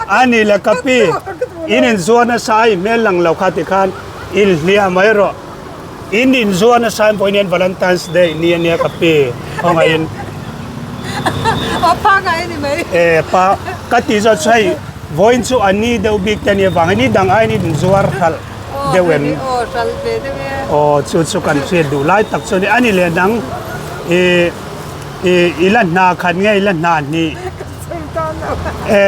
A ni le ka pi, in inzuar nasa a i hmel lang lo kha tikhan inhliah mai rawh. In inzuar nasa in pawhin hian Valentine's Day ni a nia ka pi, khawngaihin. Aw pa ngai a ni mai. E pa, ka tih zawt chu hei vawiin chu a ni deuh bik te a nih avangin ni dang aiin in inzuar hralh deuh em? Aw hralh ve deuh e. Aw chu chu kan hriat duh lai tak chu a ni. A ni leh dang i i i la hna khat nge i la hna hnih? E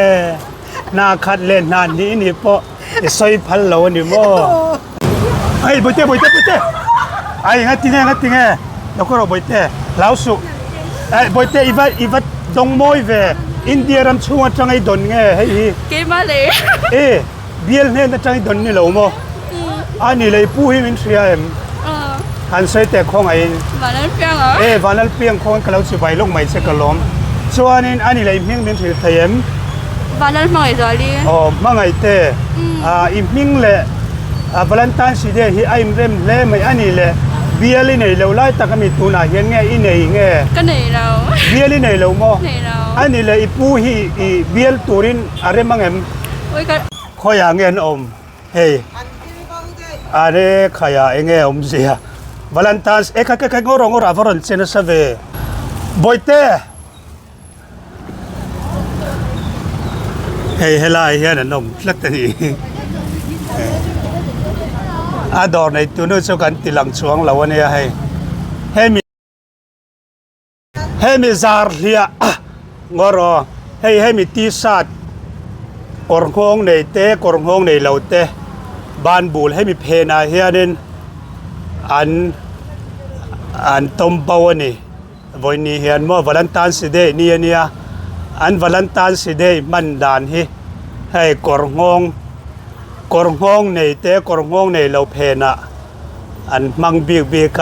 hna khat leh hna hnih nih pawh i sawi phal lo a ni maw? Ai Bawihte Bawihte Bawihte ai nga tinge nga tinge lo kawr rawh Bawihte hlau suh ai Bawihte i va i va dawng mawi ve India ram chhung atanga i dawn nge hei hi Keimah leh e bial hnen atanga i dawn ni lo maw a ni lei pu hi min hria em han sawi teh khawngaihin Vanlalpiang a e Vanlalpiang khawn ka lo chibai lawk mai che ka lawm chuanin a ni lei hming min hrilh thei em Vanlalhmangaihzuali Aw hmangaihte i hming leh Valentine's Day hi a inrem hle mai a ni le bial i nei lo lai tak ami tunah hian nge i nei nge? Ka nei lo. Bial i nei lo maw? Nei lo. A ni le i pu hi i bial turin a rem ang em? Oi ka. Khawiah nge an awm hei? Are khaiah enge awmzia? Valentine's e khai khai khai ngawr ngawr a va rawn che nasa ve. Bawihte! Hei helai hian an awm tlat a ni a dawr nei tu nu chu kan ti lang chuang lo a nia hei hemi hemi zar hliah ngaw rawh hei hemi t-shirt kawr nghawng nei te kawr nghawng nei lo te ban bul hemi phenah hianin an an tawm bo a ni. Vawiin hian maw Valentine's Day ni a nia, an Valentine's Day hman dan hi hei kawr nghawng kawr nghawng nei te kawr nghawng nei lo phenah an hmang bik bik a,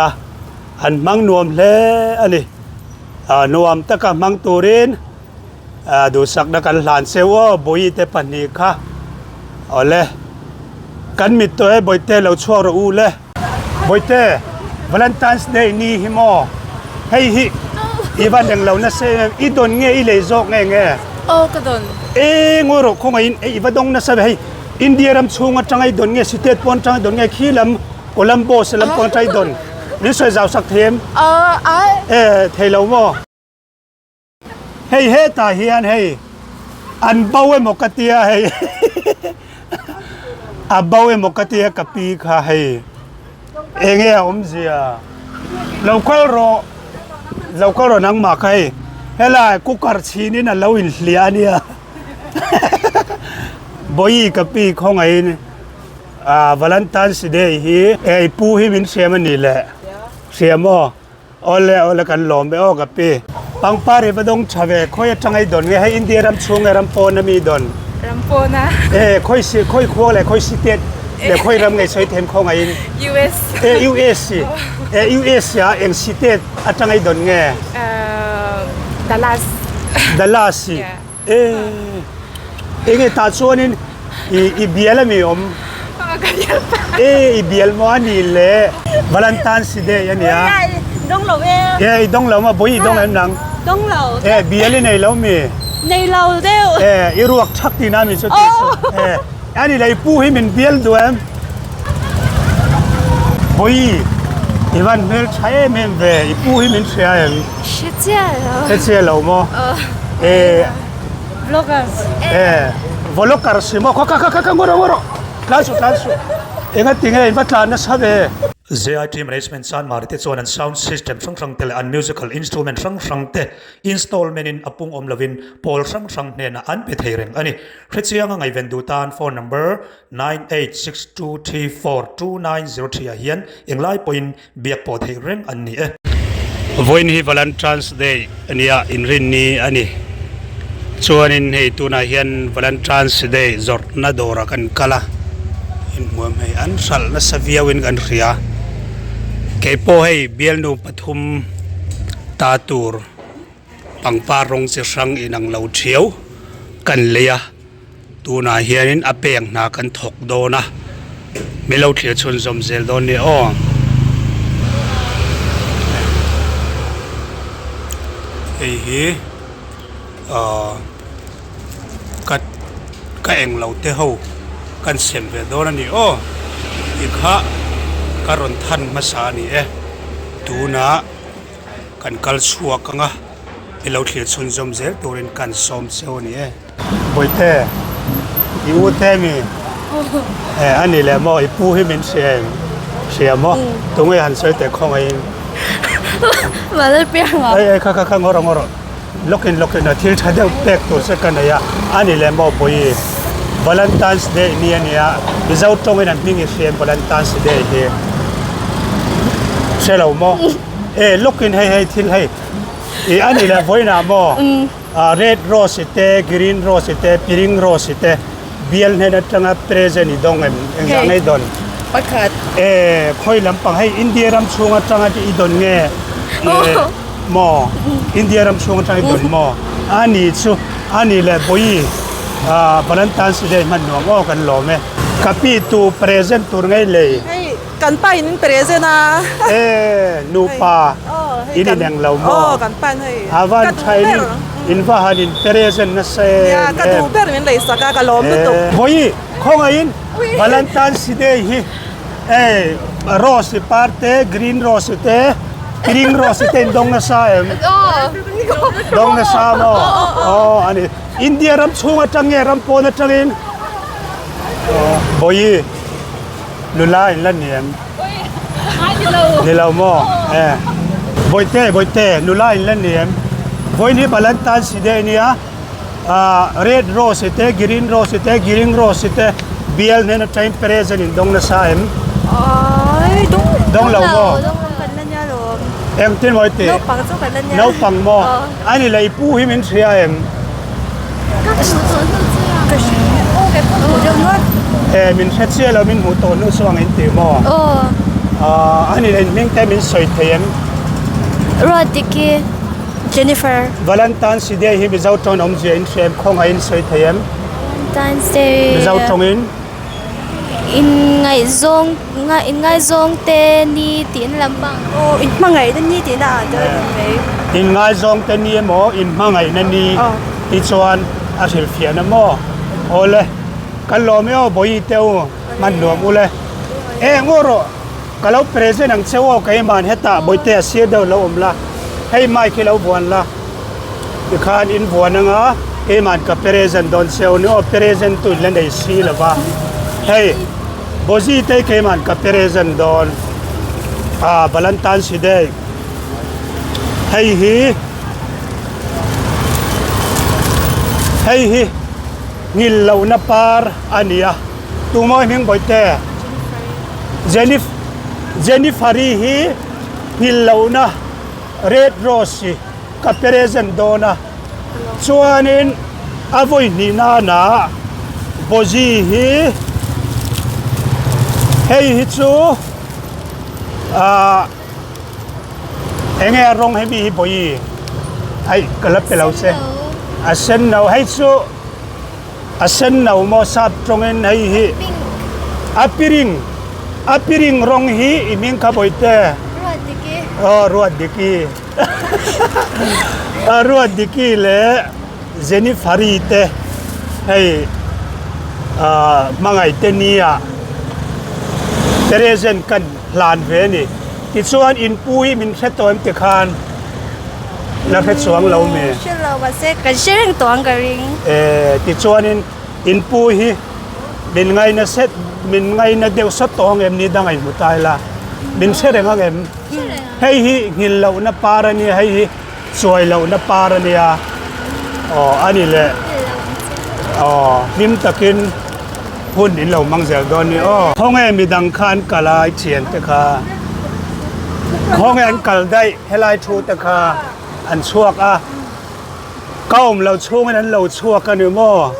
an hmang nuam hle a ni. Ah nuam taka hmang turin ah duhsakna kan hlan cheu aw Bawihte pahnih kha awle kan mit tawh e Bawihte lo chhuak rawh u le. Bawihte, Valentine's Day ni hi maw? Hei hi i van eng lo nasa em em, i dawn nge i lei zawk nge nge? Aw ka dawn. E ngawi rawh khawngaihin e i va dawng nasa ve hei India ram chhung atanga i dawn nge state pawn atanga i dawn nge khi lam Colombo se lam pawn atanga i dawn min sawi zau sak thei em? Aw a. E thei lo maw? Hei hetah hian hei an bo emaw ka tia hei a bo emaw ka tia ka pi kha hei enge a awmzia lo kal rawh lo kal rawh nangmah kha hei helai cooker chhinin a lo inhliah a nia Bawihi ka pi khawngaihin ah Valentine's Day hi ei pu hi min hriam a nih le hriam aw. Awle awle kan lawm e aw ka pi. Pangpar hi va dawng tha ve khawi atang ei dawn nge hei India ram chhung nge ram pawn ami dawn? Ram pawn a. E khawi si khawi khua leh khawi state leh khawi ram nge sawi them khawngaih in? US. E US si e US ah eng state atang ei dawn nge? Dallas. Dallas si E enge tah chuanin i i bial ami awm? Ka bial pa. E i bial maw a ni le Valentine's Day a nia. Dawng lo e. E i dawng lo maw bawi i dawng em nang? Dawng lo. E bial i nei lo mi? Nei lo deuh. E i ruak thak tihna ami chu tih chu. E a ni le i pu hi min bial duh em? Bawi i van hmel tha em em ve i pu hi min hria em? Hre chiah lo. Hre chiah lo maw? E. Vloggers. E. Vloggers hi maw? Kha kha kha kha ngaw rawh ngaw rawh. Tlan suh tlan suh. Enga tinge in va tlan nasa ve. ZIT Management Sanmari te chuan an sound system hrang hrang te leh an musical instrument hrang hrang te installment in a pung awm lovin pawl hrang hrang hnenah an pe thei reng a ni. Hrechianga ngaihven duh tan phone number 9862342903 ah hian englai pawhin biak pawh theih reng an ni e. Vawiin hi Valentine's Day a nia, inrinni a ni. Chuanin hei tunah hian Valentine's Day zawrhna dawrah kan kal a, inhmuam hei an hralh nasa viauin kan hria. Keipawh hei bialnu pathum ta tur pangpar rawng chi hrang inang lo thiau kan lei a. Tunah hianin a peng hna kan thawk dawn a, min lo thlir chhunzawm zel dawn nia aw. Hei hi ahh ka. Ka englo te ho kan sem ve dawn a ni aw tih kha ka rawn than hmasa a ni e. Tunah kan kal chhuak ang a, i lo thlir chhunzawm zel turin kan sawm cheu a ni e. Bawihte, i u te mi? E a ni leh maw, i pu hi min hria em? Hria maw? Tunge han sawi teh khawngaihin? Vanlalpianga. Ei ei kha kha kha ngaw rawh ngaw rawh. Lawkin lawkin a thil tha deuh pek tur che ka nei a, a ni leh maw Bawihi? Valentine's Day ni a nia, Mizo tawngin an hming i hria em Valentine's Day hi? Hre lo maw? E lawkin hei hei thil hei i a ni leh vawiinah maw red rose te green rose te piring rose te bial hnen atanga present i dawng em? Engzah nge i dawn? Pakhat. E khawi lampang hei India ram chhung atanga i dawn nge? Maw? India ram chhung atang i dawn maw? A ni chu, a ni leh Bawihi Valentine's Day hman nuam aw kan lawm e. Ka pi tu present tur ngei lei. Hei kan pa in min present a. E nupa in ineng lo maw? Aw kan pa in hei. A van tha in in va han in present nasa em em. Nia ka duh ber min lei sak a ka lawm lutuk. Bawihi khawngaihin Valentine's Day hi Hei rose par te green rose te green rose te in dawng nasa em? Dawng nasa maw? Aw a ni. India ram chhung atang nge ram pawn atangin? Bawihi nula in la ni em? Ni lo maw? E Bawihte Bawihte nula in la ni em? Vawiin hi Valentine's Day ania. Ahh red rose te green rose te green rose te bial hnen atangin present in dawng nasa em? Aii dawng dawng lo maw? Dawng lo kan la nia lawm. Engtin maw i tih? Naupang chu kan la nia. Naupang maw? A ni lei pu hi min hria em? Ka hmuh tawh hnu chu a. Ka hria aw kei pawh hmuh deuh nual. E min hre chiah lo min hmuh tawh hnu chu ang in tih maw? Aw. Ahh a ni lei hming te min sawi thei em? Ruatdiki. Jennifer. Valentine's Day hi Mizo tawng awmzia in hria em? Khawngaihin sawi thei em? Valentine's Day. Mizo tawngin. Inngaihzawng inngaizawng te ni tih an lam bang. Aw inhmangaihna ni tihna ah te a ni mai. Inngaizawng te ni emaw inhmangaihna ni tih chuan a hrilhfiahna maw? Awle kan lawm e aw Bawihi te u hman nuam ule. Eng aw rawh. Ka lo present ang che aw keimah hetah bawihte a sir deuh lo awm la, hei mic hi lo vuan la, tikhan in vuan anga keimah ka present dawn che aw ni aw present tu in la nei si lo va, hei Bozi te keimah ka present dawn ah Valentine's Day hei hi hei hi ngil lohna par a ni a. Tumawi hming bawihte Jenif Jennifer-i hi nghilh lohna Red Rose-i ka present dawn a, chuanin a vawi hnih nana Bozi hi hei hi chu ah eng nge a rawng hemi hi Bawihi aih ka la pe lo che a sen no hei chu. A sen no maw sap tawngin hei hi a piring a piring rawng hi i hming kha bawihte Ruatdiki aw Ruatdiki a Ruatdiki leh Jennifer-i te hei ah hmangaihte nia present kan hlan ve a ni tichuan inpu hi min hre tawh em tikhan. La hre chuang lo mi? Hre lo mahse kan hre reng tawh ang ka ring. Eh tichuanin in pu hi min ngaina set min ngaina deuh sawt tawh ang em ni dang a inhmu ta ila min hre reng ang em? Hei hi nghil lohna par a nia hei hi chuai lohna par a nia aw a ni leh aw hlim takin hun in lo hmang zel dawn ni aw. Khawnge midang kha an kal a i thian te kha khawnge an kal daih. Helai thu te kha an chhuak a, ka awm lo chhungin an lo chhuak a ni maw?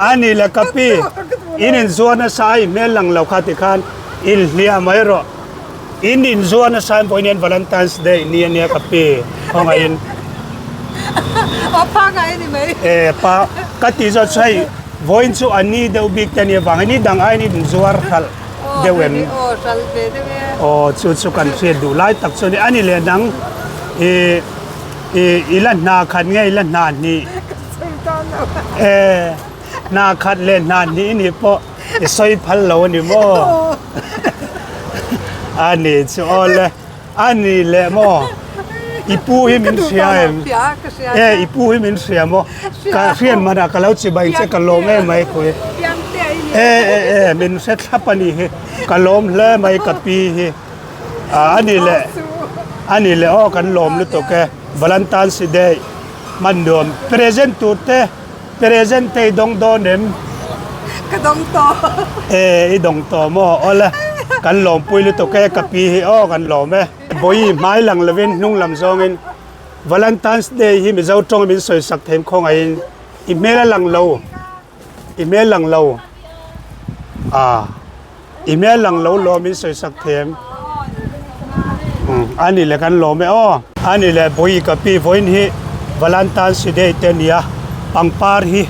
A ni le ka pi, in inzuar nasa a i hmel lang lo kha tikhan inhliah mai rawh. In inzuar nasa in pawhin hian Valentine's Day ni a nia ka pi, khawngaihin. Aw pa ngai a ni mai. E pa, ka tih zawt chu hei vawiin chu a ni deuh bik te a nih avangin ni dang aiin in inzuar hralh. deuh em? Aw hral ve deuh e. Aw chu chu kan hriat duh lai tak chu a ni. A ni leh dang i i i la hna khat nge i la hna hnih? Ka sawi tan lo. E. Hna khat leh hna hnih nih pawh i sawi phal lo a ni maw? A ni chu aw le. A ni leh maw? I pu hi min hria em? E, i pu hi min hria maw? Ka hriat manah ka lo chibai che ka lawm em mai khawi. E, e, e, min hre thlap a nih hi. Ka lawm hle mai ka pi hi. A ni leh, a ni leh aw kan lawm lutuk e. Valentine's Day hman nuam present tur te present te i dawng dawn em? Ka dawng tawh. E i dawng tawh maw? Awle kan lawmpui lutuk e ka pi hi aw kan lawm e. Bawihi hmai lang lovin hnung lam zawngin Valentine's Day hi Mizo tawng min sawi sak theim khawngaihin i hmel a lang lo i hmel lang lo a. I hmel lang lo lawm in sawi sak them. Umm a ni le kan lawm e aw. A ni le Bawihi ka pi vawiin hi Valentine's Day te a nia pangpar hi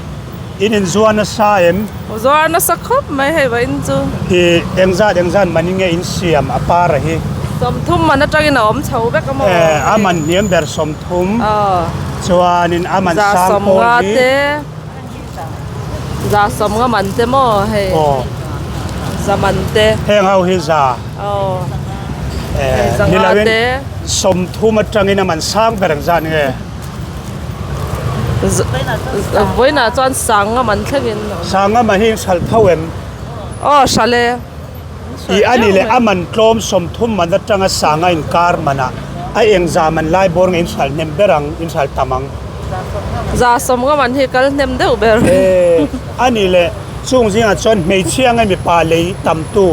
in inzuar nasa em? Zuar nasa khawp mai hei vawiin chu. I engzat engzat man in nge in siam a par a hi? 30 man atangin a awm chho vek a maw? E a man hniam ber 30 chuanin a man sang pawl hi. 30 nga man te maw hei za man te. Heng ho hi za. Aw. Hei za nga te. 30 atangin a man sang ber ang zan nge. Vawiinah chuan sang nga man thlengin. Sang nga man hi hral tho em? Aw hral e. I a ni leh a man tlawm 30 man atanga sang a inkar manah a eng za man lai bawr nge in hral hnem ber ang in hral tam ang. 100 nga man hi kal hnem deuh ber. E a ni leh chung zingah chuan hmeichhia nge mipa lei tam tu?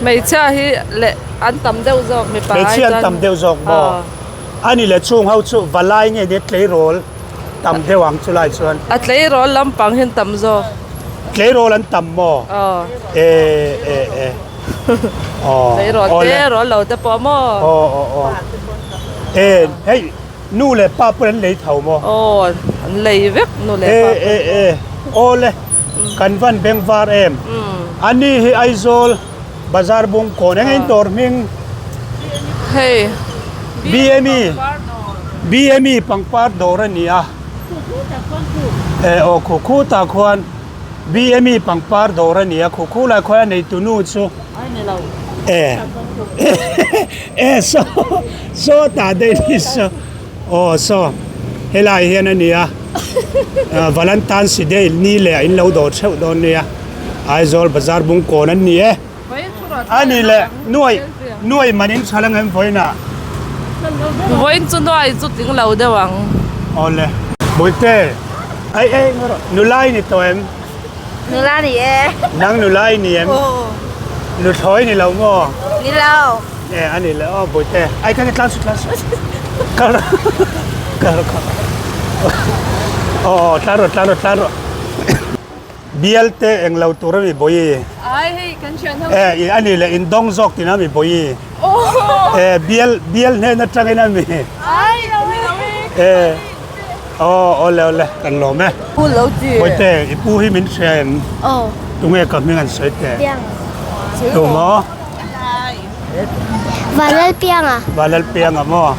Hmeichhia hi leh an tam deuh zawk mipa ai chuan. Hmeichhia an tam deuh zawk maw? A ni leh chung ho chu valai nge nia tleirawl tam deuh ang chulai chuan. A tleirawl lampang hi an tam zawk. Tleirawl an tam maw? Aw. E e e. Aw. Tleirawl te rawl lo te pawh maw? Aw aw aw. E hei nu leh pa pawh an lei tho maw? Aw an lei vek nu leh pa pawh. E e e. Aw le kan van beng var em. Ani hi Aizawl Bazar Bungkawn eng in dawr hming? Hei. BME BME pangpar dawr a ni a. E aw khu khu tah khuan BME pangpar dawr a ni a khu khu lai khuan a neitu nu chu e e saw saw tah daih ni saw aw saw helai hian a ni a Valentine's Day ni leh a in lo dawr theuh dawn nia Aizawl bazar bungkawn an ni e. A ni le, nuai, nuai man in chhal ang em vawiinah? Vawiin chu nuai chu tling lo deuh ang. Awle. Bawihte, ai ei ngaw rawh. Nula i ni tawh em? Nula ni e. Nang nula i ni em? Nuthlawi ni lo maw? Ni lo. E, a ni le aw Bawihte. Ai kha tlan suh, tlan suh. Kal rawh, kal rawh, kal rawh. Aw, tlan rawh, tlan rawh, tlan rawh. Bial te eng lo tur a mi bawi. Ai hei kan thian ho. E a ni leh in dawng zawk tin a mi bawi. E bial bial hnen atangin a mi. Ai lo e lo e. E aw awle awle kan lawm e. Pu lo chi. Bawihte i pu hi min hria em? Aw. Tunge ka hming an sawi teh? Piang. Tu maw? Vanlalpianga. Vanlalpianga maw?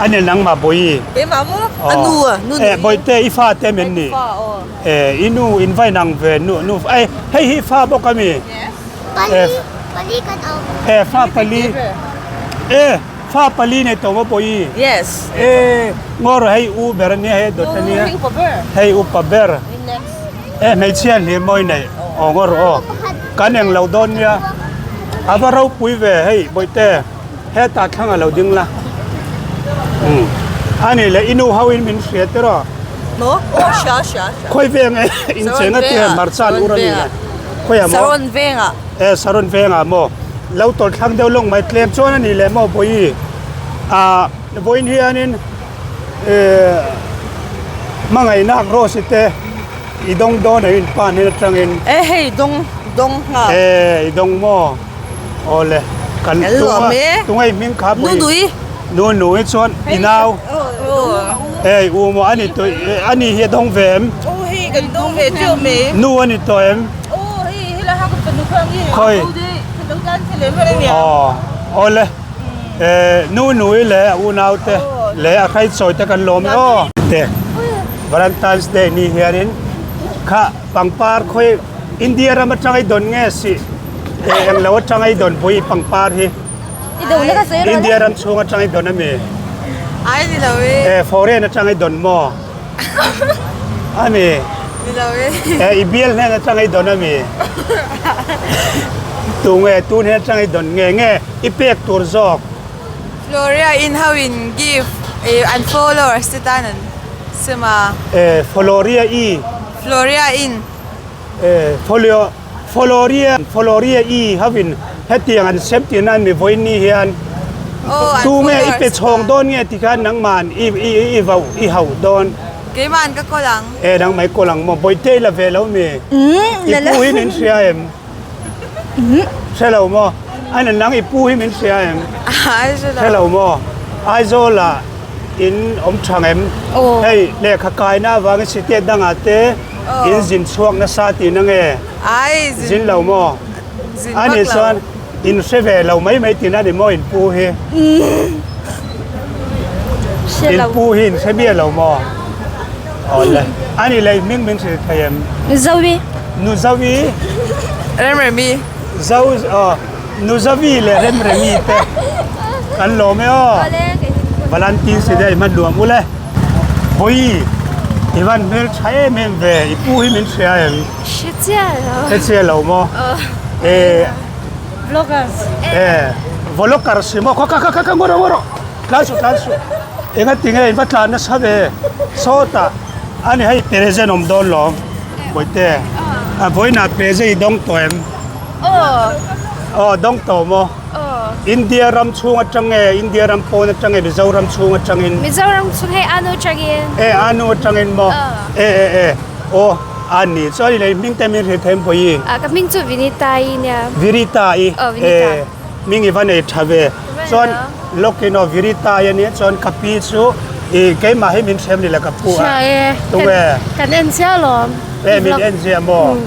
A ni nangmah Bawihi. Keimah maw? A nu a, nu Eh, Bawihte i fa te min ni. Fa aw. Eh, i nu in vain ang ve nu nu eh hei hi fa bawk a mi? Pali, pali kan awm. Eh, fa pali. Eh, fa pali nei tawh maw Bawihi? Yes. Eh, ngawr hei u ber a nia hei dawt a nia. Hei upa ber. Hei upa ber. Eh, hmeichhia hlir mawi nei. Aw ngawr aw. Kan eng lo dawn nia. A va ropui ve hei Bawihte hetah thlang a lo ding la. Umm a ni le i nu ho in min hria te rawh. Maw? Aw hria hria hria. Khawi veng e in cheng a ti hei hmarcha an ur a ni le. Khawiah maw? Saron vengah. E Saron vengah maw? Lo tawlh thlang deuh lawng mai tlem chuan a ni le maw Bawihi. Ah vawiin hianin eh hmangaihna Rose te I dawng dawn em in pa hnen atangin? E hei dawng dawng nghal. E i dawng maw? Aw le kan tunga tunga i hming kha pui. Nunui. Nunui chuan i nau. E i u maw ani tawh ani hi a dawng ve em? Aw hei kan dawng ve teuh mai. Nu ani tawh em? Aw hei helai ha ka fanu kha ang i. Khawi. Aw aw le e Nunui leh a unau te leh a hraichawi te kan lawm e aw. Te. Valentine's Day ni hianin. Kha pangpar khawi India ram atanga i dawn nge si eh englo atanga i dawn pawh i pangpar hi India ram chhung atanga i dawn ami? Ai ni lo e. Eh foreign atanga i dawn maw? Ami? Ni lo e. Eh i bial hnen atanga i dawn ami? Tunge tun hnen atanga i dawn nge nge i pek tur zawk? Floria in ho in give eh an followers te tan an sem a. Eh Floria i. Floria in. Eh Folio Floria Floria i ho in hetiang an sem tih nan mi vawiin ni hian tunge i pe chhawng dawn nge ti khan nangman i i i vauh i hauh dawn. Keiman ka kawl ang. Eh nangmah i kawl ang maw Bawihte i la ve lo mi? I pu hi min hria em? Hre lo maw? A nen nang i pu hi min hria em? Hre lo maw? Aizawl ah in awm thang em? Hei lehkha kaina avangin state dangah te in zin chhuak nasa tihna nge? Zin lo maw? A nih chuan in hre ve lo mai mai tihna ni maw in pu hi? In pu hi in hre miah lo maw? Awle. A nih leh hming min hrilh thei em? Zoe. Nu Zoe. Remremi. Zo aw Nu Zoe leh Remremi te kan lawm e aw. Valentine si dei hman nuam ule. Hawi i van hmel tha em em ve i pu hi min hria em? Hre chiah lo. Hre chiah lo maw? Eh. Vloggers. Eh. Vlogger si maw? Kha kha kha kha ngawr ngawr. Tlan suh tlan suh. Enga ti nge in va tlan nasa ve? Sawtah a ni hei present awm dawn lawm Bawihte. A vawiinah present i dawng tawh em? Aw dawng tawh maw? India ram chhung atang nge India ram pawn atang nge Mizoram chhung atangin? Mizoram chhung hei anu atangin. E anu atangin maw? E e e aw a ni chuan i lei hming te min hrilh thei em Bawihi? Ka hming chu Vinita i nia. Virita i? Aw Vinita. Hming i va nei tha ve. Chuan lawkin aw Virita i ania chuan ka pi chu i keimah hi min hrem ni le ka pu a. Hria e. Tunge? Kan en chiah alawm. E min en ziah maw?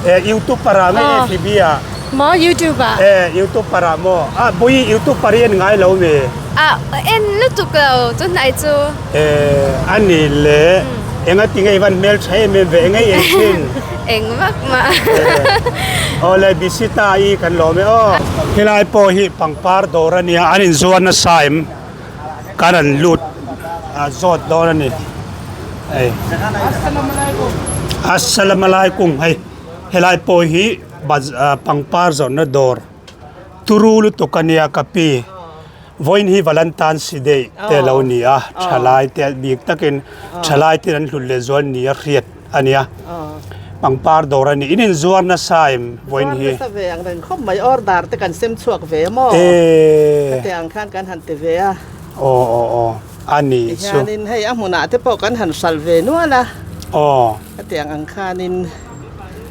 E youtuber ah nge FB ah? Maw youtube ah. E youtuber ah maw? A pui youtuber hi en ngai lo mi? A en lutuk lo tunhnai chu. E a ni le enga tinge i van hmel tha em em ve enge i ei thin? Eng vak mah. Awle Bisita i kan lawm e aw. Helai pawh hi pangpar dawr a nia an inzuar nasa em kan an lut a zawt dawn a ni hei Assalamualaikum hei helai pawh hi pangpar zawrhna dawr turu lutuk a nia ka pi. Vawiin hi Valentine Day te lo ni a, thalai te bik takin thalai ten an hlut leh zual ni a hriat a nia. Pangpar dawr a ni. In inzuar nasa em vawiin hi? Zuar nasa ve ang reng khawp mai, order te kan sem chhuak ve a maw? Heti ang khan kan han ti ve a. Aw aw aw a ni chu. Tihianin hei a hmunah te pawh kan han hral ve nual a. Aw. Heti ang ang khanin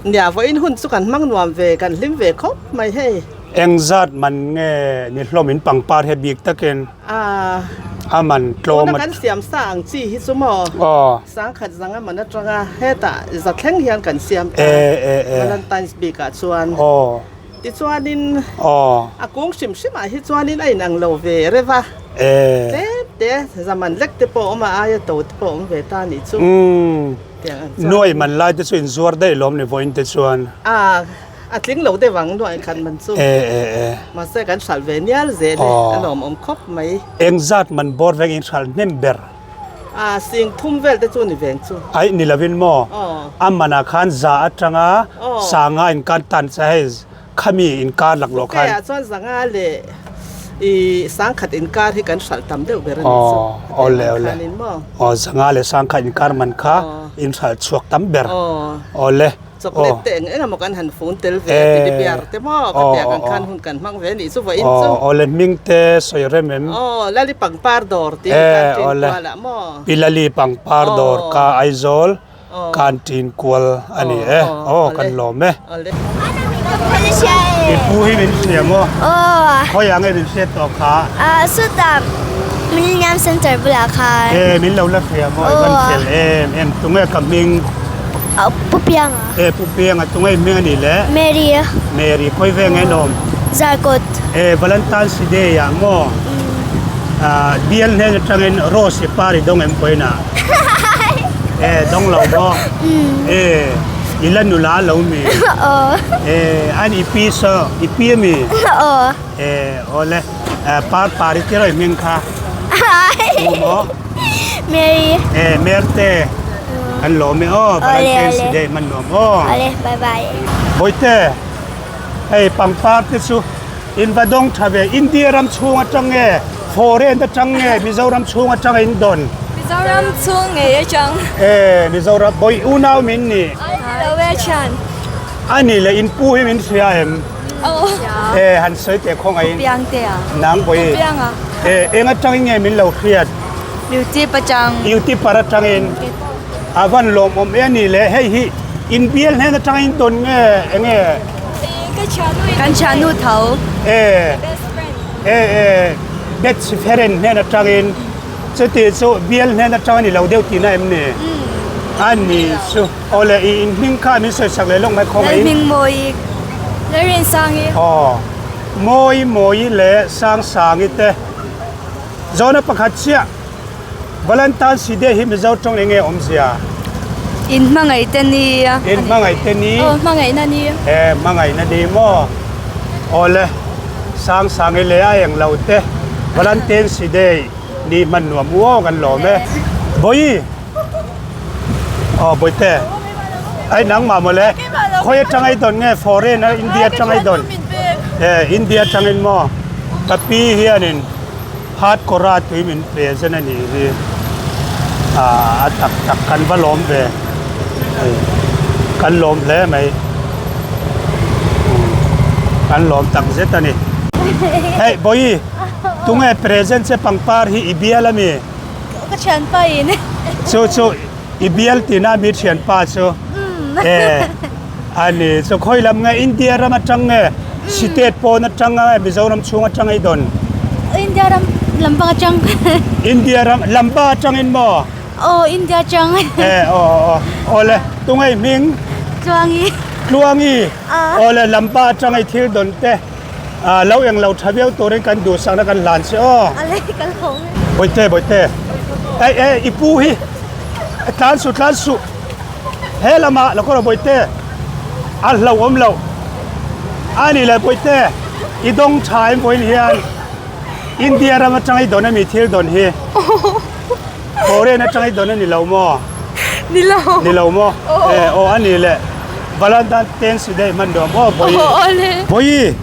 nia vawiin hun chu kan hmang nuam ve, kan hlim ve khawp mai hei. Engzat man nge ni hlawm in pangpar hi bik takin a man tlawm a. Tuna kan siam sa ang chi hi chu maw sangkhat zanga man atanga hetah za thleng hian kan siam ta Valentine's bikah chuan tichuanin a kung hrim hrimah hi chuanin a inang lo ve reuh a tlem te zaman lek te pawh a awm a aia to te pawh a awm ve ta a nih chu tiang ang chuan. Nuai man lai te chu inzuar daih lawm ni vawiin te chuan. A tling lo deuh ang nuaih khat man chu. Mahse kan hralh ve nial zel e, a lawmawm khawp mai. Eng zat man bawr veng in hralh hnem ber? A sing thum vel te chu ni veng chu. Aih ni lovin maw? A manah khan za atanga sanga in kan tan che hei khami in kar lak lawh khan. Keiah chuan zanga leh i sangkhat inkar hi kan hralh tam deuh ber a ni chu. Awle awle. Aw zanga leh sangkhat inkar man kha in hralh chhuak tam ber. Awle. Chocolate te eng eng emaw kan han fun tel ve a teddy bear te maw ka tiang ang khan hun kan hmang ve a nih chu vawiin chu. Aw le hming te sawi rem em? Aw Lali pangpar dawr tih hi kan tin kual ah maw? Pi Lali pangpar dawr ka Aizawl kan tin kual a ni e aw kan lawm e. I pu hi min hria maw? Khawiah nge min hriat tawh kha? Sawtah Millennium Center bulah khan. E min lo la hria maw? I van fel em em tunge ka hming? Pu Pianga. E Pu Pianga tunge i hming a nih le? Mary. Mary khawi ve nge an awm? Zarkawt. E Valentine's Day ah maw? Bial hnen atangin rose i par i dawng em pawhin ah? E dawng lo maw? E. I la nula lo mi? Aw. Eh, an i pi saw, i pi ami? Aw. Eh, awle. Par par i ti rawih hming kha. Tu maw? Mary. Eh, Merte. Kan lawm e aw, Valentine's Day hman nuam aw. Awle, bye bye. Bawihte, hei pangpar te chu in va dawng tha ve. India ram chhung atang nge, foreign atang nge, Mizoram chhung atanga in dawn? Mizoram chhung ngei atang. Eh, Mizoram, bawih unau min ni. Ai, lo e thian. Ani leh in pu hi min hria em? Aw. Eh, han sawi teh khawngaih in. Piang te a. Nang bawi. Piang a. Eh, eng atangin nge min lo hriat? Youtube atang. Youtube atangin. A van lawmawm e ani leh hei hi in bial hnen atangin dawn nge enge? Ka thianu in. Kan thianu tho. Eh. Best friend. Eh eh best friend hnen atangin. Chuti chu bial hnen atang ani lo deuh tihna em ni? Ani chu. Awle i in hming kha min sawi sak leh lawk mai khawng a in. Lalhming Mawi Lalrinsangi. Aw Mawi Mawi leh Sangsangi te zawhna pakhat chiah Valentine's Day hi Mizo tawng enge awmzia? In hmangaih te ni a. In hmangaih te ni. Aw hmangaihna ni. E hmangaihna ni maw? Awle Sangsangi leh a englo te Valentine's Day ni hman nuam uau kan lawm e. Vawi. Aw Bawihte ai nangmah mawle khawi atang ei dawn nge foreign a India atang ei dawn e India atangin maw ka pi hianin hat kawra tui min pe zen a nih hi ah a tak tak kan va lawm ve hei kan lawm hle mai kan lawm tak zet a ni hei Bawihi tunge present che pangpar hi i bial ami. Ka thianpa in. Chu chu i bial tina mi thianpa chu. E ani chu khawi lam nge India ram atang nge state pawn atang nge Mizoram chhung atang i dawn? India ram lamba atang. India ram lamba atang in maw? Aw India atang. E aw aw awle tunge i hming? Tluangi. Tluangi. Awle lamba atang i thil dawn te. Ah, lo eng lo tha viau turin kan duhsakna kan hlan che aw. A lei ka lo. Bawihte, bawihte. Ei, ei, i pu hi. Tlan suh, tlan suh. He lamah lo kawr bawihte. A hlo awm lo. A ni le bawihte. I dawng tha em vawiin hian India ram atanga i dawn ami thil dawn hi. Foreign atanga i dawn a ni lo maw? Ni lo. Ni lo maw? Eh, aw a ni le. Valentine's Day hman nuam aw Bawihi. Aw aw le. Bawihi,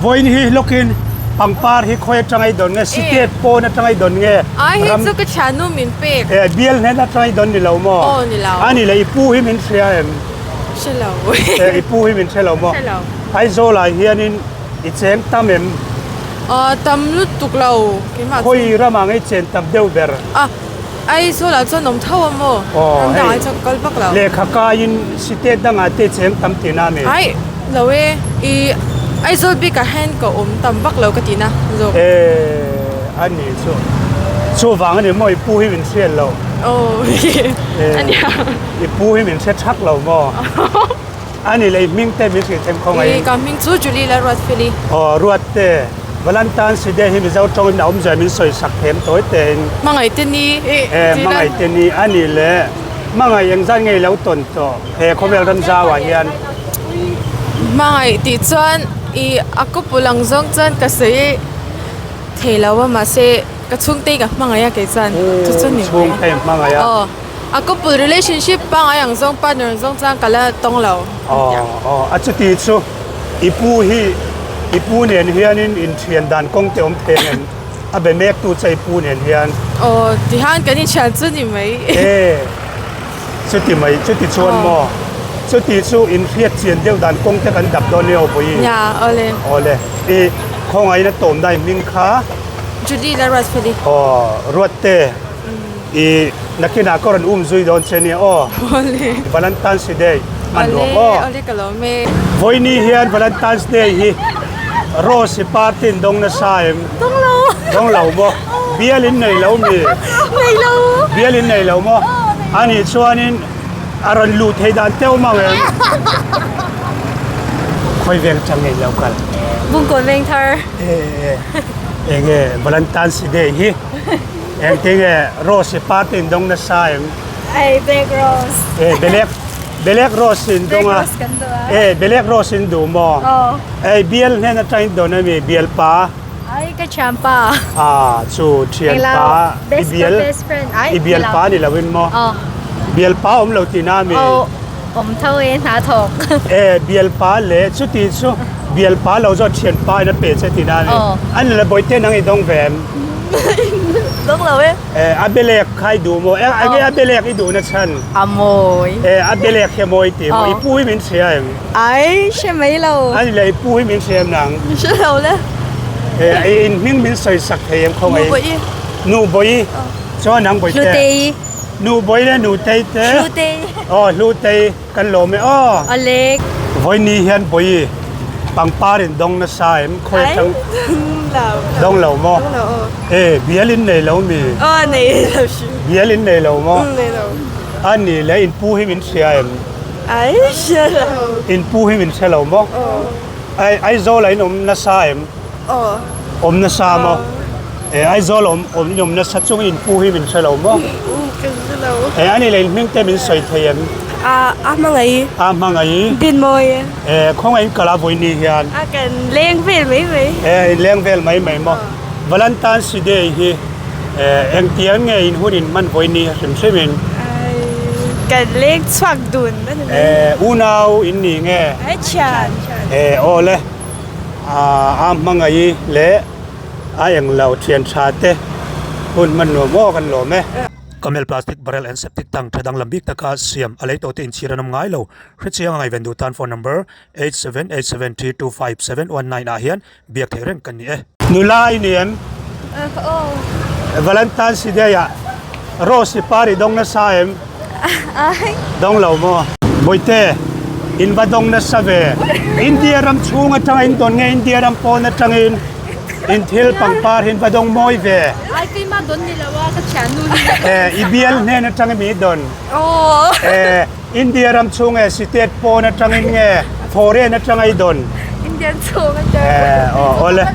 vawiin hi lawkin pangpar hi khawi atanga i dawn nge? State pawn atanga i dawn nge? Ai hi chu ka thiannu min pek. Eh, bial hnen atanga i dawn ni lo maw? Aw ni lo. A ni le, i pu hi min hria em? Hre lo. Eh, i pu hi min hre lo maw? Hre lo. Aizawlah hianin i cheng tam em? Aw tam lutuk lo keimah chu. Khawi ramah ngei chen tam deuh ber? A Aizawlah chuan awm tho a maw? Aw Ram hei dangah hi chuan ka kal vak lo. Lehkha kaiin state dangah te cheng tam tihna a mi? Aih lo e, i Aizawl bikah hian ka awm tam vak lo ka tihna zawk. Eh a ni chu chuvang a ni maw i pu hi min hriat lo. Aw a nia. I pu hi min hre thak lo maw? A ni lei hming te min hrilh them khaw ngaih. I ka hming chu Julie la Ruatfeli. Aw Ruatte, Valentine's Day hi Mizo tawngin a awmzia min sawi sak them tawi tein. Hmangaih te ni E hmangaih te ni a ni le. Hmangaih engzat nge i lo tawn tawh he khawvel ram zauah hian? Hmangaih tih chuan i a kawpul ang zawng chuan ka sawi thei lo a mahse ka chhungte hi ka hmangaih a kei chuan chu chu ni mai. Chhungte i hmangaih a. Aw. A couple relationship pangngai ang zawng partner ang zawng chuan ka la tawng lo. Aw aw a chuti chu i pu hi i pu nen hianin inthian dan kawng te awm thei ang em? A be mek tu che i pu nen hian. Aw tihian kan inthian chu ni mai. E chuti mai chuti chuan maw chuti chu inhriat chian deuh dan kawng te kan dap dawn nia aw Bawihi. Nia awle. Awle i khawngaihna tawm dai hming kha. Julie la Ruatfeli. Aw Ruatte. I nakinah ka rawn um zui dawn che nia aw. Awle. Valentine's Day hman nuam aw. Awle, awle ka lawm e. Vawiini hian Valentine's Day hi Rose party in dawng nasa em? Dawng lo. Dawng lo maw? Bial in nei lo mi? Nei lo. Bial in nei lo maw? Anih chuanin a rawn luh theih dan teuh mang em? Khawi veng atang nge i lo kal? Bungkawn Vengthar. E e enge Valentine's Day hi Engtinge Rose i party in dawng nasa em? Ei black rose. E black Belek rose in dawng a. E belek rose in duh maw? Ei bial hnen atang in dawn ami bial pa. Ai ka thian pa. A chu thian pa i bial i bial pa ni lo in maw? Bial pa awm lo tihna ami? Awm tho e hna thawk. E bial pa le chuti chu bial pa lo zawt thian pa in a pe che tihna ami? An la bawihte nang i dawng ve em? Dawng lo e. E a belek kha i duh maw? Enge a belek i duhna chhan? A mawi. E a belek hi a mawi tih maw? I pu hi min hria em? Ai hre mai lo. Ani le i pu hi min hria em nang? Hre lo le. E i in hming min sawi sak thei em khawngaih? Nu Bawihi. Nu Bawihi. Chuan nang Bawihte? Hlutei. Nu Bawihi le Nutei te. Hlutei. Aw Hlutei kan lawm e aw. Awle. Vawiini hian Bawihi pangpar in dawng nasa em khawi atang? Ai dawng lo maw? Dawng lo aw. E bial in nei lo mi? Aw nei lo hrim. Bial in nei lo maw? Nei lo. A ni le in pu hi min hria em? Ai hria lo. In pu hi min hre lo maw? Aw. Ai Aizawl ah in awm nasa em? Aw. Awm nasa maw? E Aizawl awm awm in awm nasa chung in pu hi min hre lo maw? Ka hre lo. E ani leh in hming te min sawi thei em? A a hmangaih. A hmangaih. Dinmawi. E khawngaih in kal a vawi ni hian. A kan leng vel mai mai. E in leng vel mai mai maw? Valentine's Day hi e engtiang nge in hun in hman vawi ni hrim hrim in? Ai kan leng chhuak dun a ni mai. E unau in ni nge? Ai thian. E aw le. A hmangaih leh a englo thian tha te hun hman nuam aw kan lawm e. Camel plastic barrel and septic tank tha danglam bik taka siam a lei tawh te inchhir an awm ngai lo. Hrechiang a ngaihven duh tan phone number 8787325719 ah hian biak theih reng kan ni e. Nula i ni em? Valentine's Day ah Rose i par i dawng nasa em? Dawng lo maw? Bawihte, in va dawng nasa ve. India ram chhung atanga in dawn nge India ram pawn atangin in thil pangpar hi in va dawng mawi ve. Ai keimah dawn ni lo a, ka thiannu hi. Eh, i bial hnen atangin mi dawn. Eh, India ram chhung nge state pawn atangin nge foreign atanga i dawn? Indian chhung atang. Eh, aw, awle.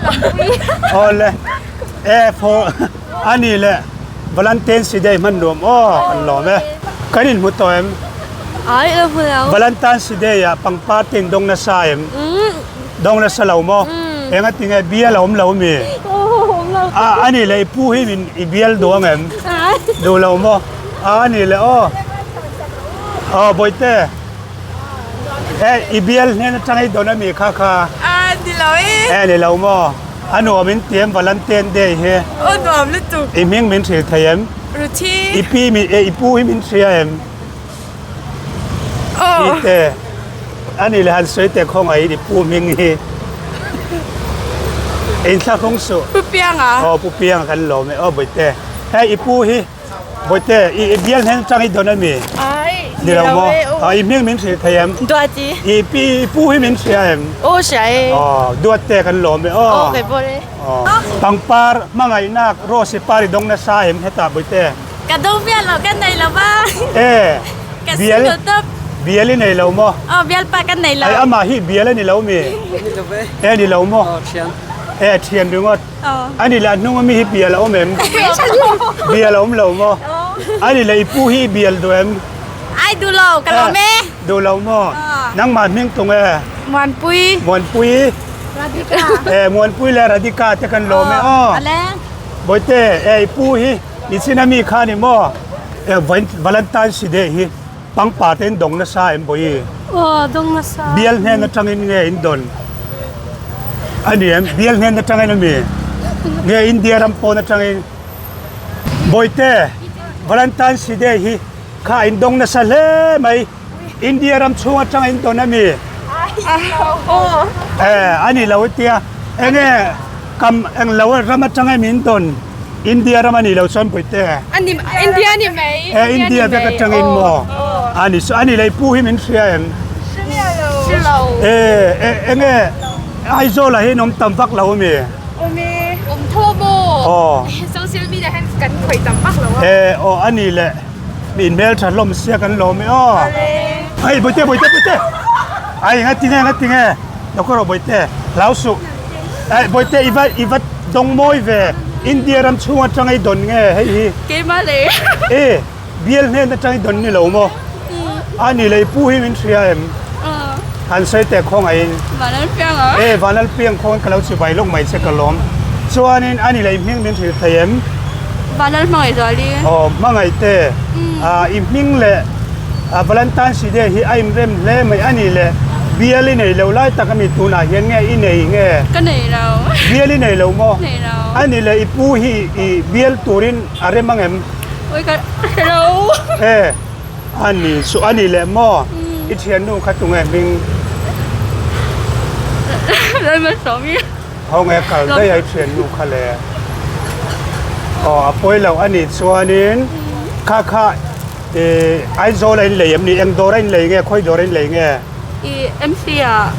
Awle. Eh, for ani le Valentine's Day hman nuam aw kan lawm e. Kan inhmu tawh em? Ai lo hmu lo. Valentine's Day ah pangpar te in dawng nasa em? Dawng nasa lo maw? Enga tinge bial a awm lo mi? Awm lo. A ani le i pu hi min i bial duh ang em? Duh lo maw? A ani le aw. Aw Bawihte. E i bial hnen atang i dawn ami kha kha? A ni lo e. E ni lo maw? A nuam in ti em Valentine Day hi? Aw nuam lutuk. I hming min hrilh thei em? Ruthi. I pi min e i pu hi min hria em? Aw. I te ani le han sawi te khawngaih i pu hming hi. Inthlahrung suh. Pu Pianga. Aw Pu Pianga kan lawm e. Aw Bawihte. Hei i pu hi Bawihte, i i bial hnen atang i dawn ami? Ai, Ni lo maw? Ah, i hming min hrilh thei em? Duati. I pi i pu hi min hria em? Aw hria e. Aw, Duatte kan lawm e aw. Aw, kei pawh e. Aw. Pangpar hmangaihnak Rose i par i dawng nasa em hetah Bawihte? Ka dawng vial lo, ka nei lo va. E, Ka bial single tawp. Bial i nei lo maw? Aw, bial pa ka nei lo. Ai, amah hi bial a ni lo mi? Ni lo ve. E, ni lo maw? Aw, thian. E, thian ringawt. Ani leh a hnung ami hi bial a awm em? Bial a awm lo maw? Ani leh i pu hi i bial duh em? Ai duh lo, ka lawm e. Duh lo maw? Nangmah hming tung e? Muanpui. Muanpui. Radhika. E Muanpui leh Radhika te kan lawm e aw. Bawihte, e i pu hi i chin ami kha ni maw? E Valentine's Day hi pangpar te in dawng nasa em Bawihi? Aw, dawng nasa. Bial hnen atangin nge in dawn? A ni em? Bial hnen atangin a mi? Nge India ram pawn atangin? Bawihte, Valentine's Day hi kha in dawng nasa hle mai. India ram chhung atanga in dawn a mi? Eh, a ni lo tia. Enge kam eng lo ram atanga min dawn? India ram a ni lo chuan Bawihte. Ani India ni mai. Eh, India vek atangin maw? A ni chu, a ni lei pu hi min hria em? Hre lo. Eh, eh, enge Aizawl ah hian awm tam vak lo ami? Awm e. Awm tho maw? Aw. Social media hian kan khawih tam vak lo a. Eh, aw a ni le. Mi inhmel tha hlawm sia kan lawm e aw. Ai Bawihte, Bawihte, Bawihte. Ai nga tinge, nga tinge. Lo ka rawh Bawihte. Hlau suh. Ai Bawihte i va i va dawng mawi ve. India ram chhung atanga i dawn nge hei hi. Keimah le. E bial hnen atanga i dawn ni lo maw? A ni lei pu hi min hria em? Han sawi teh khawngaihin. Vanlalpiang a. E Vanlalpiang khawn ka lo chibai lawk mai che ka lawm. Chuanin a ni lei hming min hrilh thei em? Vanlal hmangaih zuali. Aw hmangaih te. I hming leh Valentine's Day hi a inrem hle mai a ni le. Bial i nei lo lai tak a mi tunah hian nge i nei nge? Ka nei lo. Bial i nei lo maw? Nei lo. A ni le i pu hi i bial turin a rem ang em? Oi ka hre lo. E a ni chu a ni leh maw? I thiannu kha tunge hming? Lalmalsawmi. Ho nge kal daih a i thiannu kha le? Aw a pawi lo a nih chuanin kha kha i Aizawl a inlei em ni? Eng dawr a inlei nge? Khawi dawr a inlei nge? I MC ah.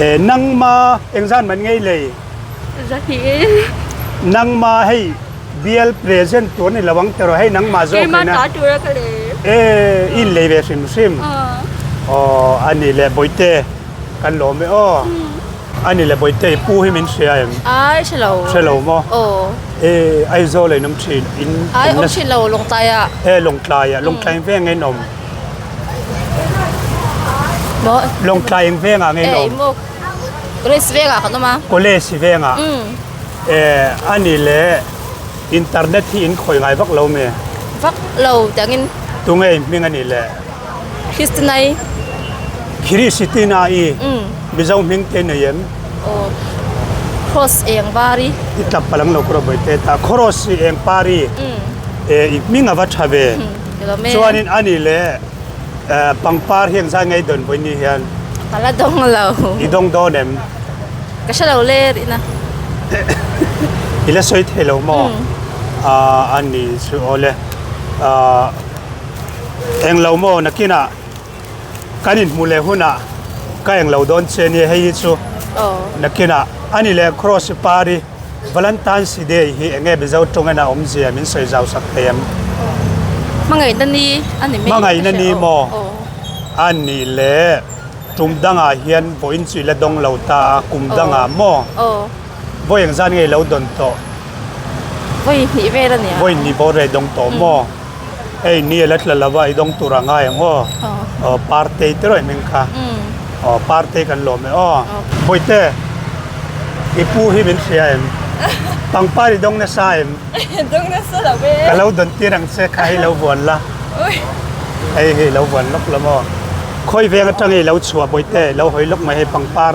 E nangma engzan man nge i lei? Zahnih. Nangma hei Bial present tur a ni lo ang tiraw hei nangmah zawk Keimah ina ta tura ka lei. E i in lei ve hrim hrim. Aw a ni le Bawihte kan lawm e aw. A ni le Bawihte i pu hi min hria em? Ai hre lo. Hre lo maw? Aw. E Aizawl ah in awm thin in Ai awm thin lo Lawngtlai ah. E Lawngtlai ah Lawngtlai eng veng nge in awm? Maw? Lawngtlai eng veng ah nge in awm? E maw College veng ah kan awm a. College veng ah. Eh, a ni le, internet hi in khawi ngai vak lo mi? Vak lo tiangin. Tunge in hming a ni le? Christinai. Christina-i? Mizo hming te nei em? Aw, Cross eng pari. I tlap palang lo kura bawihte ta, Cross eng pari. Eh, i hming a va tha ve. Chuanin a ni le, pangpar hi engzai ngei dawn vawi ni hian? Ka la dawng lo. I dawng dawn em? Ka hre lo le rihna. I la sawi thei lo maw? A ni chu aw le. Eng lo maw nakinah kan inhmuh leh hunah ka eng lo dawn che nia hei hi chu nakinah a ni leh Cross Pari Valentine's Day hi eng nge Mizo tawngin a awmzia min sawi zau sak thei em? Hmangaihna ni a ni mai. Hmangaihna ni maw? A ni le. Tum dangah hian vawiin chu i la dawng lo ta a, kum dangah maw? Aw. Vawi engzat nge i lo dawn tawh? Vawi hnih vel a nia. Vawi hnih bawr rei dawng tawh maw? Hei ni a la tla lo a, i dawng tur a ngai ang aw. Aw Partei te rawih hming kha. Aw Partei kan lawm e aw. Bawihte, i pu hi min hria em? Pangpar i dawng nasa em? Dawng nasa lo e. Ka lo dawn tir ang che kha hei lo vuan la. Hei hei lo vuan lawk la maw? Khawi veng atang i lo chhuah bawihte lo hawi lawk mai hei pangpar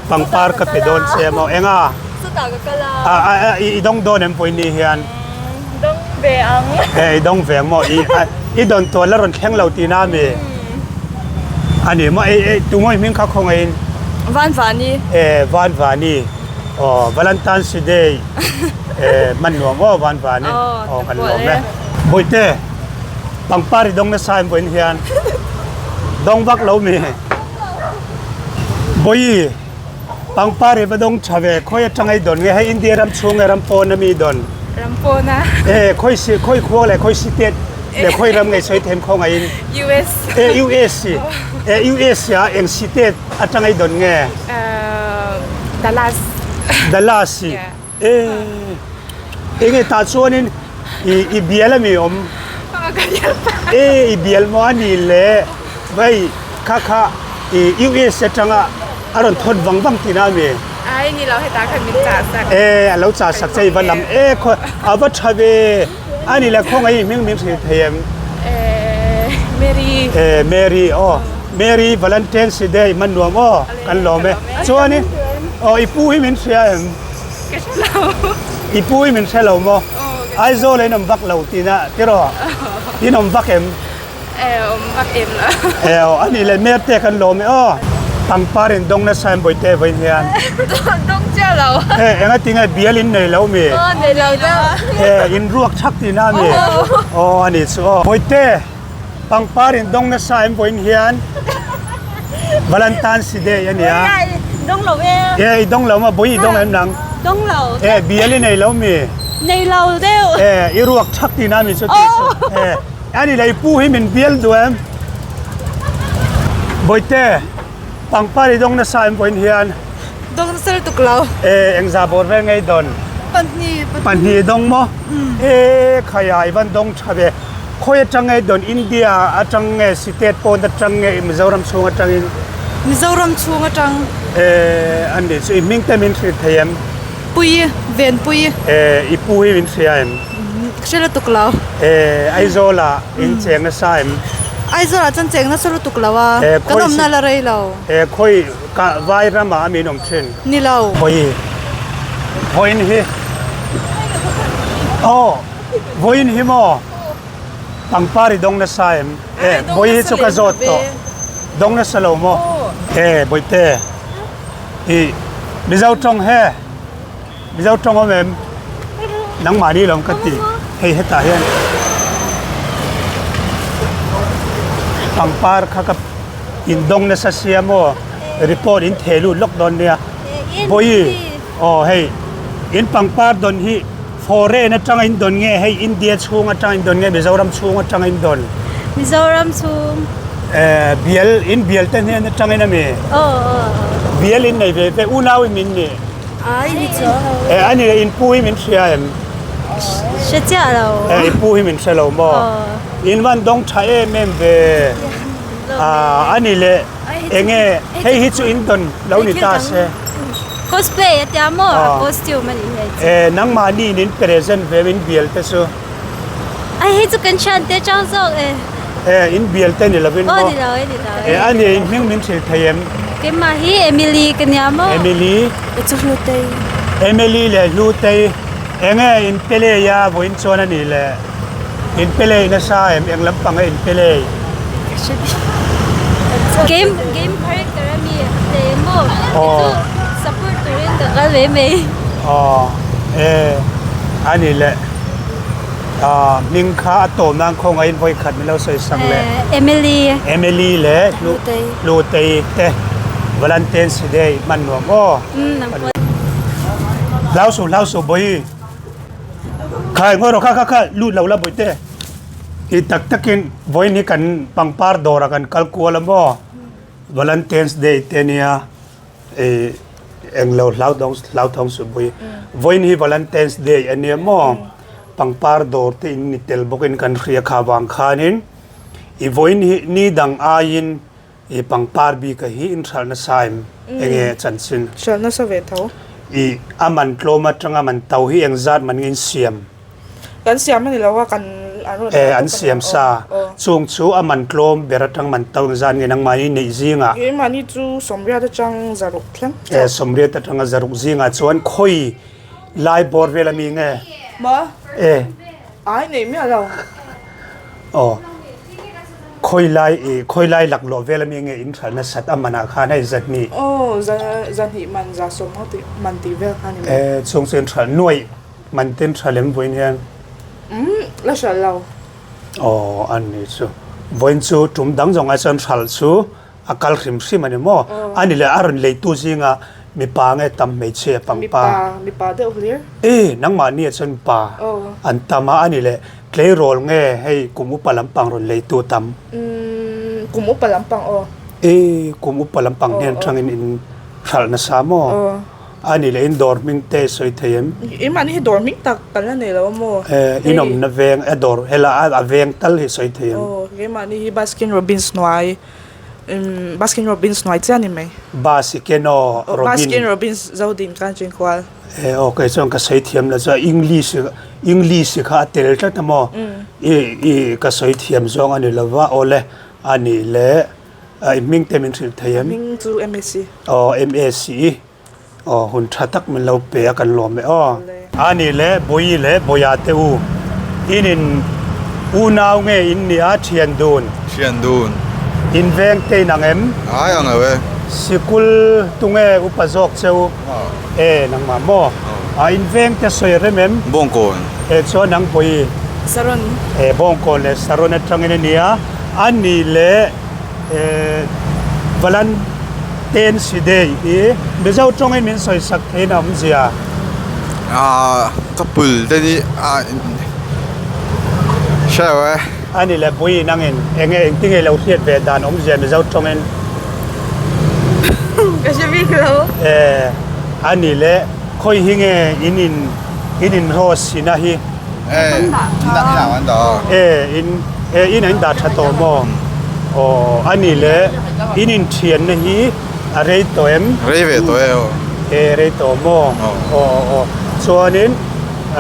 pangpar ka pe dawn che maw enga Chutah ka kal a. A a i dawng dawn em pawh ni hian. Dawng ve ang. E i dawng ve ang maw i i dawn tual la rawn thleng lo tihna ami? A ni maw ei ei tu maw i hming kha khawngaihin? Van Vani. E Van Vani aw Valentine's Day e hman nuam aw Van Vani aw kan lawm e. Bawihte. Pangpar i dawng nasa em vawiin hian dawng vak lo mi Bawi pangpar i va dawng tha ve khawi atanga i dawn nge hei India ram chhung nge ram pawn ami i dawn Ram pawn a e khawi si khawi khua leh khawi state leh khawi ram nge sawi them khawngaih in US e US e US ah eng state atanga i dawn nge Dallas Dallas E enge tah chuanin i i bial ami awm? Ka bial pa. E i bial maw a ni le vai kha kha i US atanga a rawn thawt vang vang tihna ami? Ai ni lo hetah khan min chah sak. E a lo chah sak che i va lam e khaw a va tha ve a ni le khawngaih i hming min hrilh thei em? E Mary. E Mary aw Mary Valentine's Day hman nuam aw kan lawm e chuanin aw i pu hi min hria em? Ka hre lo. I pu i min hre lo maw? Aizawl ah in awm vak lo tihna tiraw? In awm vak em? E awm vak em lo. E aw a nih leh Merte kan lawm e aw. Pangpar in dawng nasa em Bawihte vawiin hian? Dawng chiah lo. E enga tinge bial in nei lo mi? Aw nei lo deuh. E in ruak chak tihna a mi? Aw a nih chu aw. Bawihte pangpar in dawng nasa em vawiin hian? Valentine's Day a nia. Dawng lo e. E i dawng lo maw? Bawi i dawng em nang? Dawng lo. E bial i nei lo mi? Nei lo deuh. E i ruak thak tihna mi chu tih chu. E ani lei pu hi min bial duh em? Bawihte pangpar i dawng nasa em vawiin hian? Dawng nasa lutuk lo. E engzah bawr vel ngei dawn? Pahnih. Pahnih i dawng maw? E khaia i van dawng tha ve. Khawi atang nge dawn India atang nge state pawn atang nge Mizoram chhung atangin? Mizoram chhung atang. Eh an nih chu i hming te min hrilh thei em? Pui, Venpui. Eh i pu hi min hria em? Hre lutuk lo. Eh Aizawl ah in cheng nasa em? Aizawl ah chuan cheng nasa lutuk lo a, kan awmna la rei lo. Eh khawi ka vai ramah a min awm thin? Ni lo. Khawi vawiin hi aw vawiin hi maw pangpar i dawng nasa em? Eh vawi hi chu ka zawt tawh dawng nasa lo maw? Eh bawihte i Mizo tawng he. Mizo tawng awm em? Nangmahni lo ka ti. Hei hetah hian pangpar kha ka indawng nasa sia maw report in theh lut lawk dawn nia. Vawi aw hei in pangpar dawn hi foreign atanga in dawn nge hei India chhung atanga in dawn nge Mizoram chhung atanga in dawn? Mizoram chhung. Eh bial in bial te hnen atangin ami? Aw aw aw. Bial in nei ve ve unau in min nih? Ai ni chuang lo. Eh ani le in pu hi min hria em? Hre chiah lo. Eh i pu hi min hre lo maw? In van dawng tha em em ve. Ah ani le enge hei hi chu in dawn lo ni ta se. Cosplay a tia maw? A costume a nih hei chu. Eh nangmahni in in present ve in bial te chu. Ai hei chu kan thian te chang zawk e. Eh in bial te ni lovin maw? Aw ni lo e ni lo e. Eh ani in hming min hrilh thei em? Keimah hi Emily ka nia maw? Emily. Ka chu Hlutei. Emily leh Hlutei enge in pe lei a vawiin chuan a nih le in pe lei nasa em eng lampang a in pe lei? Ka hre bik Game game character a mi a play maw? Aw. Chu support turin ka kal mai mai. Aw eh ani le. Hming kha a tawm nan khawngaihin vawi khat min lo sawi sak leh. Emily. Emily leh Hlutei te Valentine's Day hman nuam aw. Hlau suh hlau suh bawi. Khai ngawi rawh kha kha kha lut lo la bawihte. I tak takin vawiin hi kan pangpar dawrah kan kal kual a maw Valentine's Day te nia. I englo hlauthawng hlauthawng suh pui. Vawiin hi Valentine's Day a nia maw? Pangpar dawr te in ni tel bawkin kan hria kha vang khanin i vawiin hi ni dang aiin i pangpar bika hi in hralh nasa em? Enge chanchin? Hralh nasa ve tho. I a man tlawm atanga man to hi engzat man nge in siam? Kan siam a ni lo a, kan an rawn Eh, an siam sa. Chung chu a man tlawm ber atang man to engzat nge nangmahni neih zingah? Keimahni chu sawmriat atang zaruk thleng. Eh, sawmriat atanga zaruk zingah chuan khawi lai bawr vel ami nge? Maw? Eh. Ai nei miah lo. Aw. Khawi lai i khawi lai laklawh vel ami nge in hralhna sat a manah khan hei zahnih. Aw, zahnih man za sawm ho tih man tih vel kha ni mai. Eh, chung chu in hralh nuaih. Man ten tha lem vawiin hian. Umm la hralh lo. Aw an ni chu. Vawiin chu tum dang zawng ai chuan hralh chu a kal hrim hrim a ni maw? A ni leh a rawn leitu zinga mipa nge tam hmeichhia pangpa? Mipa, mipa deuh hlir. E nangmahni ah chuan mipa an tam a, a ni leh tleirawl nge hei kum upa lampang rawn leitu tam? Umm kum upa lampang aw. E kum upa lampang hnen tangin in hralh nasa maw? A nih leh in dawr hming te sawi thei em? Engmahni hi dawr hming tak kan la nei lo a maw? Eh, in awmna veng, a dawr hela a veng tal hi sawi thei em? Aw, keimahni hi Baskin Robbins hnuai, umm Baskin Robbins hnuai chiah a ni mai. Baskin aw Robin. Baskin Robbins Zodin khan chin kual. Eh, aw kei chuan ka sawi thiam lo chuan English, English kha a tel tlat a maw? I, i ka sawi thiam zawng a ni lo va, aw le, a nih leh. I hming te min hrilh thei em? Hming chu MAC. Aw MAC. Aw hun tha tak min lo pe a kan lawm e aw. Ani leh Bawi leh Bawia te u in in unau nge in nih a thian dun? Thian dun. In veng te in ang em? Ai ang lo e. Sikul tunge upa zawk che u? E nangmah maw? A in veng te sawi rem em? Bawngkawn. E chuan nang Bawi? Saron. E Bawngkawn leh Saron atangin a nia. A nih leh eh Valentine's Day hi Mizo tawngin min sawi sak theiin a awmzia. Ah ka pul te ni ah hre lo e. A nih leh Pui nangin enge engtin nge lo hriat ve dan awmzia Mizo tawngin. Ka hre bik lo. Eh a nih leh khawi hi nge in in in in rose sina hi. Inah an dah a. E in e inah in dah tha tawh maw? Aw a nih leh in inthianna hi a rei tawh em? Rei ve tawh e aw. E rei tawh maw? Aw aw aw chuanin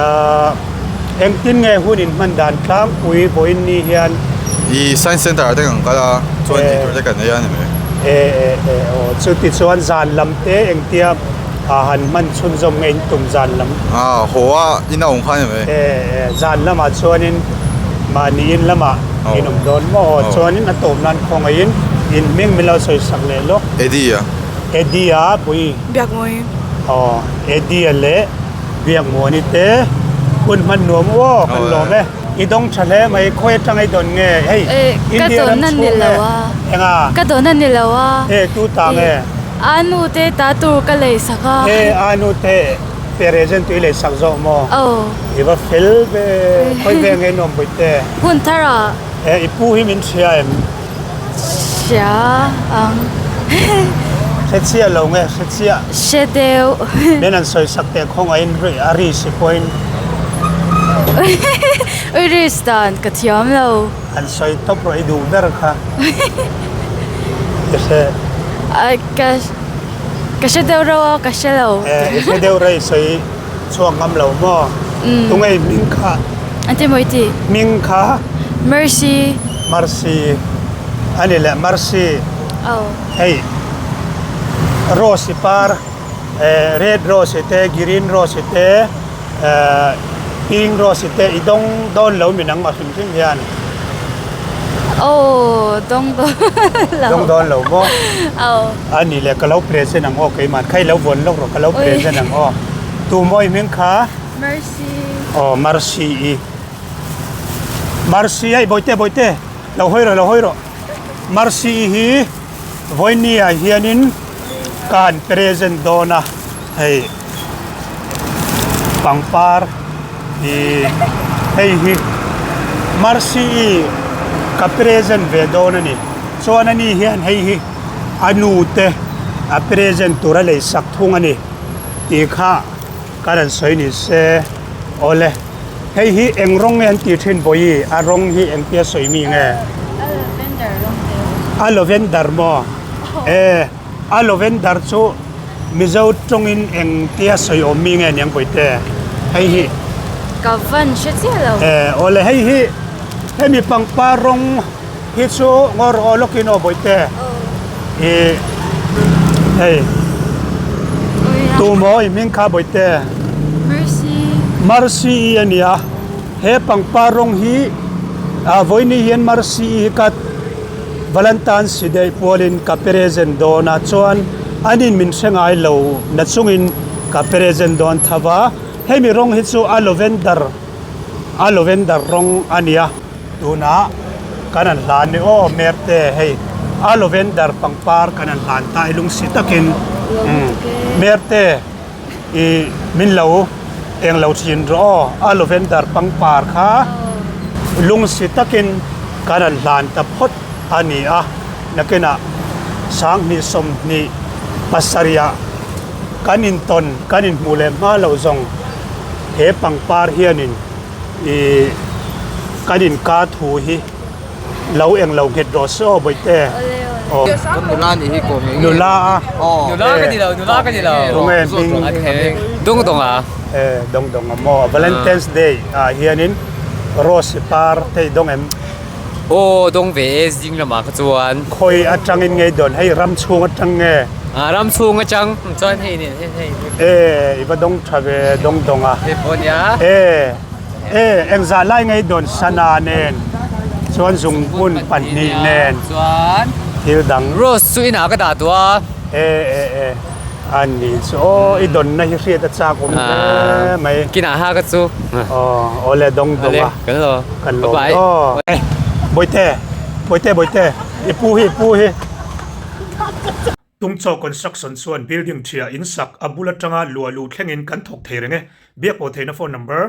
ahh engtin nge hun in hman dan tlangpui vawiin ni hian? I science center ah te kan kal a chuan eitur te kan ei a ni mai. E e e aw chuti chuan zan lam te engtia a han hman chhunzawm nge in tum zan lam? A haw a in a awm kha a ni mai. E e zan lamah chuanin mahni in lamah in awm dawn maw aw chuanin a tawp nan khawngaihin in hming min lo sawi sak leh lawk. Eddie a. Eddie a pui. Biakmawi. Aw Eddie a leh Biakmuani te hun hman nuam u aw kan lawm e. I dawng tha hle mai khawi atang i dawn nge hei India ram chhung nge enga? Ka dawn a ni lo a. E tu ta nge? A nu te ta tur ka lei sak a. E a nu te present tu i lei sak zawk maw? Aw. I va fel ve khawi ve nge nuam pui te? Hun thar ah. E i pu hi min hria em? Hria ang. Hre chiah lo nge hre chiah. Hre deuh. Min an sawi sak teh khawngaihin a ri si pawhin. Ui ris dan ka thiam lo. An sawi tawp rawh i duh ber kha. I hre. Ai ka ka hre deuh reuh a ka hre lo. Eh i hre deuh reuh i sawi chhuak ngam lo maw? Tunge i hming kha? An ti maw i ti? Hming kha? Mercy. Mercy a ni leh Mercy. Aw. Hei rose par eh red rose te green rose te eh pink rose te i dawng dawn lo mi nangmah hrim hrim hian. Aw dawng dawn lo. Dawng dawn lo maw? Aw. A ni leh ka lo present ang aw keimah kha i lo vawn lawk rawh ka lo present ang aw. Tu maw i hming kha? Mercy. Aw Mercy i. Mercy hei bawihte bawihte lo hawi rawh lo hawi rawh. Mercy i hi vawiini ah hianin ka han present dawn a hei pangpar ih hei hi Mercy i ka present ve dawn a ni chuan ani hian hei hi a nu te a present tur a lei sak thung a ni tih kha ka rawn sawi ni se awle hei hi eng rawng nge an tih thin vawi a rawng hi engtia sawi mi nge a lavender maw e a lavender chu mizo tawngin engtia sawi awm mi nge niang pawite hei hi ka van hre chiah lo e awle hei hi hemi pangpar rawng Hi chu ngawr aw lawkin aw bawihte ih hei tu maw i hming kha bawihte Mercy Mercy i a nia he pangpar rawng hi ah vawiini hian Mercy i hi ka Valentine's Day pualin ka present dawn a chuan anin min hre ngai lo na chungin ka present dawn tho va hemi rawng hi chu a lavender a lavender rawng a nia. Tunah kan han hlan ni aw Merte hei a lavender pangpar kan han hlan ta i lungsi takin Merte i min lo eng lo thin rawh aw a lavender pangpar kha lungsi takin kan han hlan ta phawt a ni a nakinah 20 27 ah kan intawn kan inhmuh leh hma loh zawng he pangpar hianin. Ih kan inkar thu hi lo eng lo nghet rawh se aw bawihte. Aw. Nula nih hi kawm ngei ngei. Nula a. Nula ka ni lo, nula ka ni lo. Tunge hming. Dong dong a. Eh dong dong a maw. Valentine's Day ah hianin rose par te i dawng em? Aw dawng ve e zing lamah kha chuan. Khawi atangin ngei dawn hei ram chhung atang nge? Ah ram chhung atang chuan hei nen hei hei. E i va dawng tha ve dawng dawng a. Hei pawh nia. E e engzah lai ngei dawn sana nen chuan zungbun pahnih nen chuan thil dang. Rose chu inah ka dah tawh a. E e e a ni chu aw i dawnna hi hriat a chak awm hle mai. Kinah ha ka chu. Aw awle dawng dawng a. Kan lo. Kan lawm aw. Bawihte bawihte bawihte i pu hi i pu hi. Tungchaw Construction chuan building ṭhia in sak a bul aṭanga luah luh thlengin kan thawk thei reng e. Biak pawh theihna phone number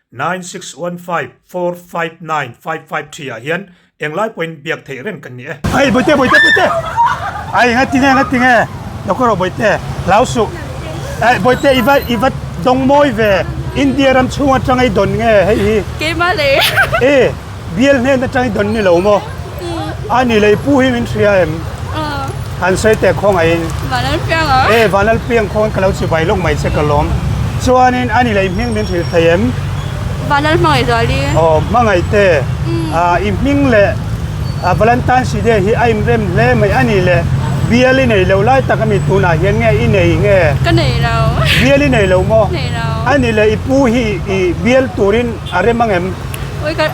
9615459553 ah hian englai pawhin biak theih reng kan ni e. Ai bawihte bawihte bawihte ai nga tinge nga tinge lo ka rawh bawihte hlau suh ai bawihte i va i va dawng mawi ve i. India ram chhung atanga i dawn nge hei hi? Keimah lei. E, bial hnen atang i dawn ni lo maw? A ni lei pu hi min hria em? Han sawi teh khawngaihin. Vanlalpiang a. E, Vanlalpiang khawn ka lo chibai lawk mai che ka lawm. Chuanin a ni lei hming min hrilh thei em? Vanlal hmangaih zuali. Aw, hmangaih te. I hming leh Valentine's Day hi a inrem hle mai a ni le. Bial i nei lo lai tak ami tunah hian nge i nei nge? Ka nei lo. Bial i nei lo maw? Nei lo. A ni le i pu hi i bial turin a rem ang em? Oi ka.